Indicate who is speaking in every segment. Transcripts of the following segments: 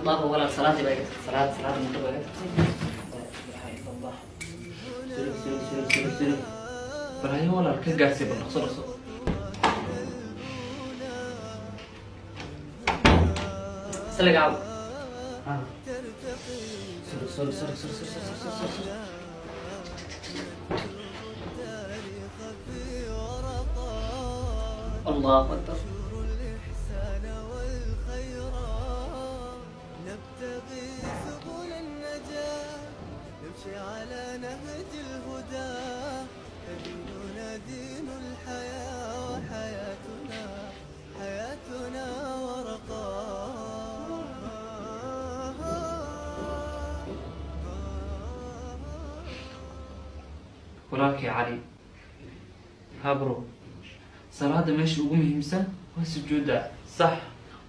Speaker 1: Khadaaba walaal, salaadii baa iga tagtay. Salaad, salaada muddo baa iga tagtay. Laa ilaaha illa Allah. Sulug, sulug, sulug, sulug, sulug.
Speaker 2: Bal haye walaal, ka gaarsii, bal dhaqso, dhaqso.
Speaker 1: Saliga caaw. Sulug, sulug, sulug, sulug, sulug, sulug, sulug, sulug. Allahu akbar.
Speaker 2: Walaalkii Cali habro, salaada meesha ugu muhiimsan waa sujuudda, sax?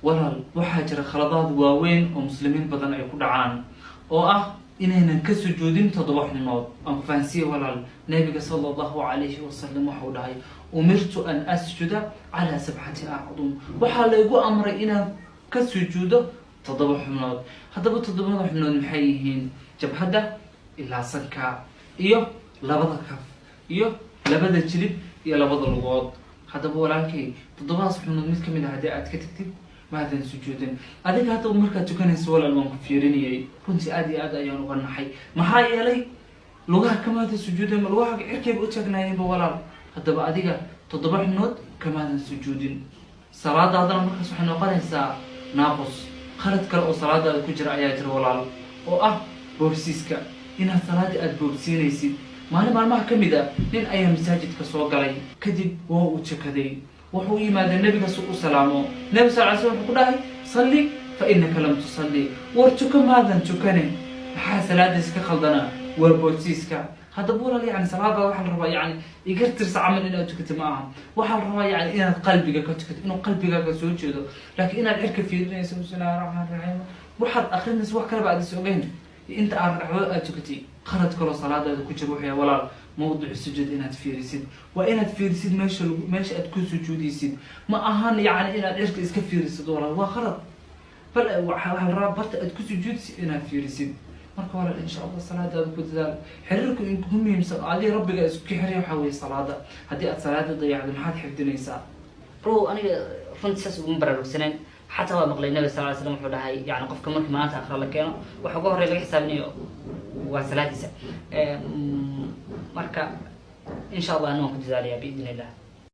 Speaker 2: Walaal, waxaa jira khaladaad waaweyn oo muslimiin badan ay ku dhacaan, oo ah inaynan ka sujuudin toddoba xubnood. Aan ku fahansiiye walaal. Nabiga sala Allahu calayhi wasalam waxau dhahay: "Umirtu an asjuda calaa sabcati acdum." Waxaa laygu amray inaan ka sujuudo toddoba xubnood. Haddaba toddobada xubnood maxay yihiin? Jabhadda ilaa sanka, iyo labada kaf, iyo labada jilib, iyo labada lugood. Haddaba walaalkay, toddobadaas xubnood mid kamid ah haddii aad ka tagtid, maadan sujuudin adiga. Haddaba markaad tukanayso walaal, waan ku fiirinayay, runtii aad iyo aad ayaan uga naxay. Maxaa yeelay lugaha kamaada sujuudin, ma lugaha cirkayba u taagnaayeenba walaal. Haddaba adiga toddoba xubnood kamaadan sujuudin, salaadaadana markaas waxay noqonaysaa naaqus. Khalad kale oo salaadaada ku jira ayaa jira walaal, oo ah boobsiiska, inaad salaadii aada boobsiinaysid. Maalin maalmaha ka mid a nin ayaa masaajidka soo galay, kadib waa uu tukaday. Wuxuu u yimaada nebiga si u salaamo. Nebi sal ly slam wuxuu ku dhahay: "Salli fa innaka lam tusalli." War tuko, maadan tukane. Maxaa salaadiis ka khaldanaa? Waa boobsiiska. Haddaba walaal, yani salaada waxaa la rabaa, yani iga tirsa camal inaad tukato ma aha. Waxaa la rabaa yani inaad qalbiga ka tukato, inuu qalbigaaga soo jeedo. Laakiin inaad cirka fiirinayso, bismillahi raxmaan raxiim, waxaad akrinaysa wax kaleba aad is ogeyn inta aad ragcdood aad tukatay. Khalad kaloo salaadaada ku jira wuxuu yahay walaal, mawdicu sujuud inaad fiirisid. Waa inaad fiirisid meesha lagu, meesha aad ku sujuudaysid. Ma ahan yani inaad cirka iska fiirisid walaal, waa khalad. Bal waxaa la rabaa barta aad ku sujuudsid inaad fiirisid. Marka walaal, insha Allah salaadaada ku dadaal. Xiriirka ugu muhiimsan oo adiga rabbiga isku xiriya waxaa weeye salaada. Haddii aad salaada dayacdo, maxaad xifdinaysaa?
Speaker 1: Bro, aniga runtii saas uguma baraarugsaneen. Xataa waa maqlay nabiga sal ly slam wuxuu dhahay, yani qofka markii maanta akhra la keeno, waxa ugu horey laga xisaabinayo waa salaadiisa. Marka insha Allah ani waan ku dadaalayaa biidn illah.